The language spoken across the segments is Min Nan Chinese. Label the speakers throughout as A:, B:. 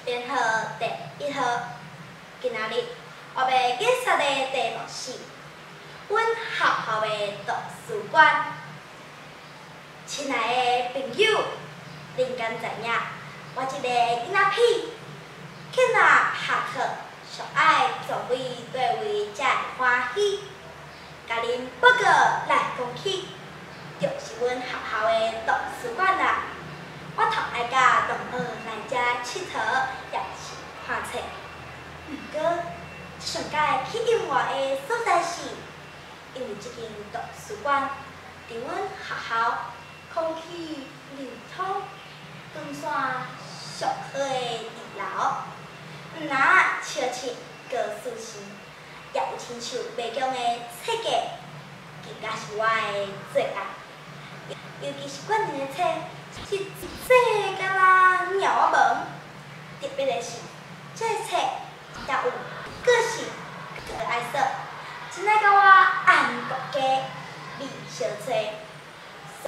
A: 編號第一號。今仔日我欲介紹的題目是阮學校的圖書館。親愛的朋友，恁敢知影？我這個囡仔痞，去若下課上愛座位綴位才會歡喜。共恁報告來講起，就是阮學校的圖書館啦。我頭愛佮同學來遮𨑨迌，抑是看冊。毋過，上蓋吸引我的所在是，因為這間圖書館佇阮學校空氣流通、光線上好的二樓，毋若笑凊高舒適，也有親像迷宮的設計，更加是我的最愛。尤其是館內的冊是濟敢若鳥仔毛，特別的是，這個冊也有個性、閣愛說，真愛共我按國家味相揣。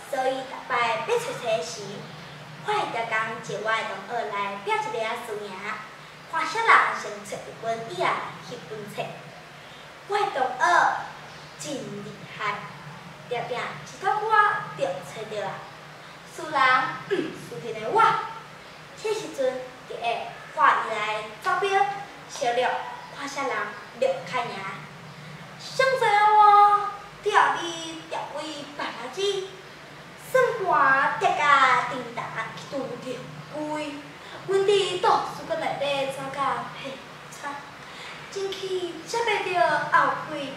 A: 所以逐擺欲揣冊時，我會逐工招我的同學來拼一下輸贏，看啥人先揣著阮伊愛彼本冊。我的同學真厲害，定定一拖久仔就揣著啊。輸人毋輸陣的我，這時陣就會喊伊來走標，相掠看啥人掠較贏。上濟我釣你釣位白垃圾，算盤跌甲叮當去拄著龜，阮佇圖書館內底走甲騙差，真氣接袂著後氣，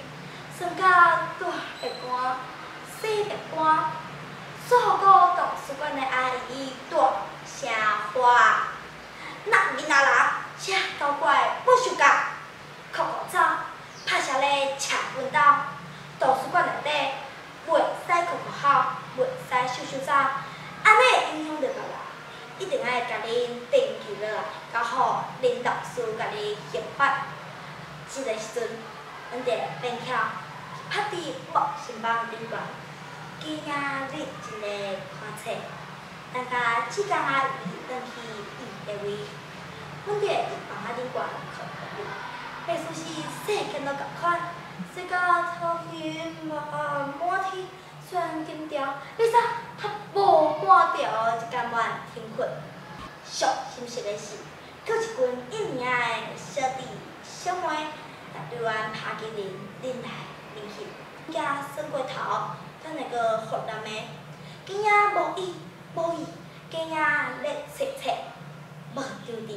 A: 酸甲大熱汗、細熱汗，煞予個圖書館的阿姨大聲喊：若有囡仔人遮搞怪無受教，扣扣走，拍捎咧捙阮兜。圖書館內底袂使扣扣吼，袂使秀秀走，按呢會影響著別人，一定愛共恁登記落來，交予恁老師共你懲罰。這个時陣，阮就變巧趴佇木心房頂懸，緊仔認真的看冊，等甲志工阿姨轉去伊的位，阮就會佇房仔頂懸扣扣唷，意思是細見攏仝款，洗甲頭暈目滿天旋金條，你煞較無半條就甘願停困。上心實的是，閣有一群一年仔的小弟小妹，來對阮拍激靈，忍來忍去，驚耍過頭，等下閣罰男的，囡仔無意無意，囡仔咧揣冊，無張持，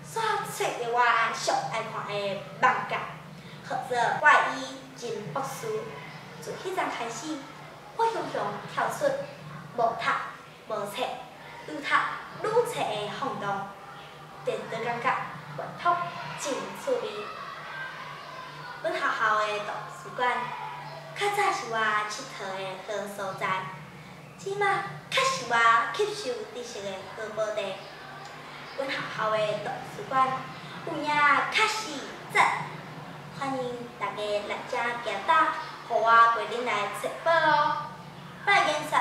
A: 煞揣著我上愛看的漫畫，號做怪醫真博士。自彼陣開始，我雄雄跳出無讀無冊，愈讀愈冊的風洞，顛倒感覺閱讀真趣味。阮學校的圖書館，較早是我𨑨迌的好所在，這馬較是我吸收知識的好寶地。阮學校的圖書館有影確實讚，歡迎大家來遮行走，予我陪恁來揣寶哦。我的演說。